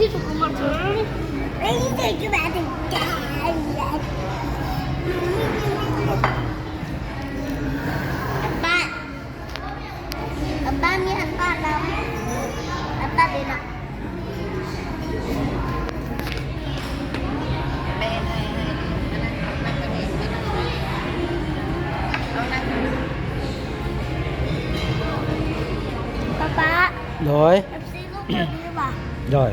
This is my turn. Let me take you back to dad. But ອາປ້າມີອັນປາດນຳ ອັນປາດເດນະ ປ້າປ້າ ໂດຍ ເອັຟຊີລູກເບິ່ງຢູ່ບໍ່? ໂດຍ.